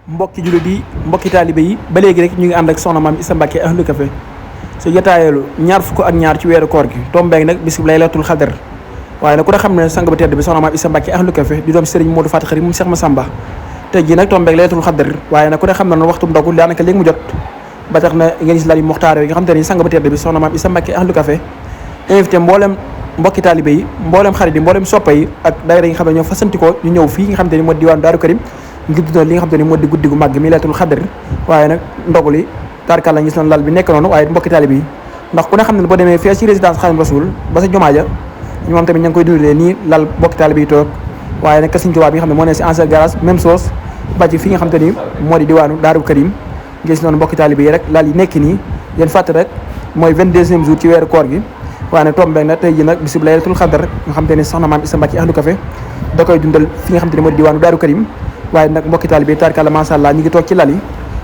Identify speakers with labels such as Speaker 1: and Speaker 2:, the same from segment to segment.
Speaker 1: mbokki jullit yi mbokki taalibe yi ba léegi rek ñu ngi ànd ak soxna maam Issa Mbacke Ahlu Café su jotaayeelu ñaar fukk ak ñaar ci weeru koor gi tombeeg nag bis bi laylatul xadar waaye nag ku ne xam ne sang ba tedd bi soxna maam Issa Mbacke Ahlu Café di doom Serigne Modou Faty Khary moom Cheikh Massamba tey jii nag tombeeg laylatul xadar waaye nag ku ne xam ne noonu waxtu ndogu daanaka léegi mu jot ba tax na ngeen gis lal yu muxtaar yi nga xam te ne sang ba tedd bi soxna maam Issa Mbacke Ahlu Café invité mboolem mbokki taalibe yi mboolem xarit yi mboolem soppa yi ak daayira yi nga xam ne ñoo fasantikoo ñu ñëw fii nga xam te ni moo diwaanu Daaru Karim ngir dundal li nga xam te ni moo di guddi gu màgg mi laylatul xadar waaye nag ndogu li tarkal la gis noonu lal bi nekk noonu waaye mbokki taalibe yi ndax ku ne xam ne boo demee fii ci résidence Khadim Rasoul ba sa jumaa ja ñu moom tamit ña ngi koy dundalee nii lal mbokki taalibe yi toog waaye nag Sëriñ Tuubaa bi nga xam ne moo ne si ancien garage même chose ba ci fi nga xam te ni moo di diwaanu Daaru Karim gis noonu mbokki taalibe yi rek lal yi nekk nii yéen fàtte rek mooy 22e jour ci weeru koor gi waaye nag tombé na tey ji nag bisub laylatul xadar nga xam te ni soxna maam Issa Mbacke Ahlu Café da koy dundal fi nga xam te ni moo di diwaanu Daaru Karim waaye nag mbokki taalibe yi tarkalla masha Allah ñi ngi toog ci lal yi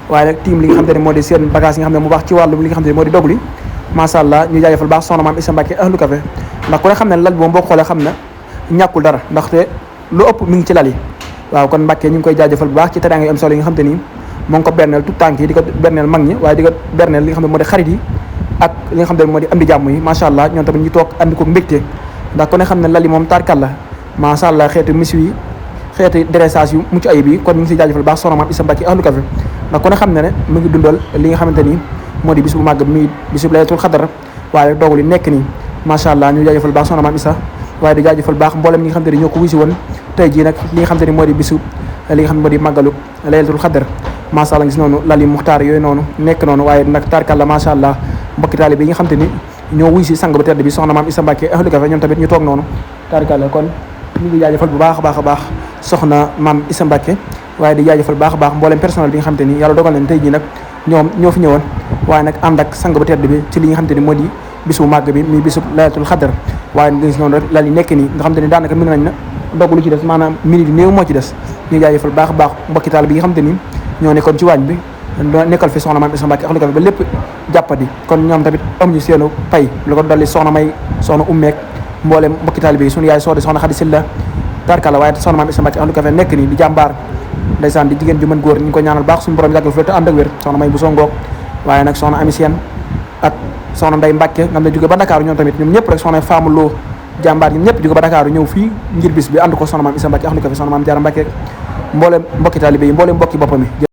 Speaker 1: waaye nag tiim li nga xam te ne moo di seen bagage yi nga xam ne mu baax ci wàllum li nga xam te ne moo di dogli masha Allah ñu jaajëfal baax soxna maam Issa Mbacke Ahlu Café ndax ku ne xam ne lal bi moom boo xoolee xam na ñàkkul dara ndaxte lu ëpp mi ngi ci lal yi waaw kon Mbacke ñu ngi koy jaajëfal bu baax ci teraanga yu am solo yi nga xam te ni moo ngi ko berneel tout tànk yi di ko berneel mag ñi waaye di ko berneel li nga xam ne moo di xarit yi ak li nga xam ne moo di am di jàmm yi masha Allah ñoom tamit ñu toog andi ko mbégte ndax ku ne xam ne lal yi moom tarkalla masha Allah xeetu mis yi xeeti dressage yu mucc ayib yi kon ñu ngi siy jaajëfal baax soxna maam Issa Mbacke Ahlu Café ndax ku ne xam ne ne mu ngi dundal li nga xamante ni moo di bis bu màgg mi bisu laylatul xadar waaye dogu li nekk nii masha Allah ñu jaajëfal baax soxna maam Issa waaye di jaajëfal baax mboolem ñi nga xamante ni ñoo ko wisi woon tey jii nag li nga xamante ni moo di bisu li nga xam ne moo di màggalu laylatul xadar masha Allah gis noonu lal yi muxtaar yooyu noonu nekk noonu waaye nag tarkalla masha Allah mbokki taalibe bi nga xamante ni ñoo wuy si sang ba tedd bi soxna maam Issa Mbacke Ahlu Café ñoom tamit ñu toog noonu tarkalla kon ñu ngi jaajëfal bu baax a baax soxna maam Issa Mbacke waaye di jaajëfal baax a baax mboolem personnel bi nga xamante ni yàlla dogal nañ tey jii nag ñoom ñoo fi ñëwoon waaye nag ànd ak sang ba tedd bi ci li nga xamante ni moo di bisu màgg bi muy bisu laylatul xadar waaye nga gis noonu rek lal yi nekk nii nga xamante ni daanaka mën nañ na ndog lu ci des maanaam minute yi néew moo ci des ñu jaajëfal baax a baax mbokki taal bi nga xamante ni ñoo nekkoon ci waañ bi nekkal fi soxna maam Issa Mbacke Ahlu Café ba lépp jàppadi kon ñoom tamit amuñu seenu pay lu ko dolli soxna may soxna ummeek mboolem mbokki taal bi suñu yaay soode soxna Xadi Silla tarkala waaye soxna maam Issa Mbacke Ahlu Café nekk nii di jàmbaar ndeysaan di jigéen ju mën góor ñu ngi ko ñaanal baax suñu borom yàggal fi te ànd ak wér soxna may bu soo ngoog waaye nag soxna Ami Seen ak soxna Ndey Mbacke nga xam ne jóge ba Dakar ñoom tamit ñoom ñëpp rek soxna Faamu Lo jàmbaar ñoom ñëpp jóge ba Dakar ñëw fii ngir bis bi ànd ko soxna maam Issa Mbacke Ahlu Café soxna maam Jaara Mbacke mboolem mbokki taalibe yi mboolem mbokki boppam yi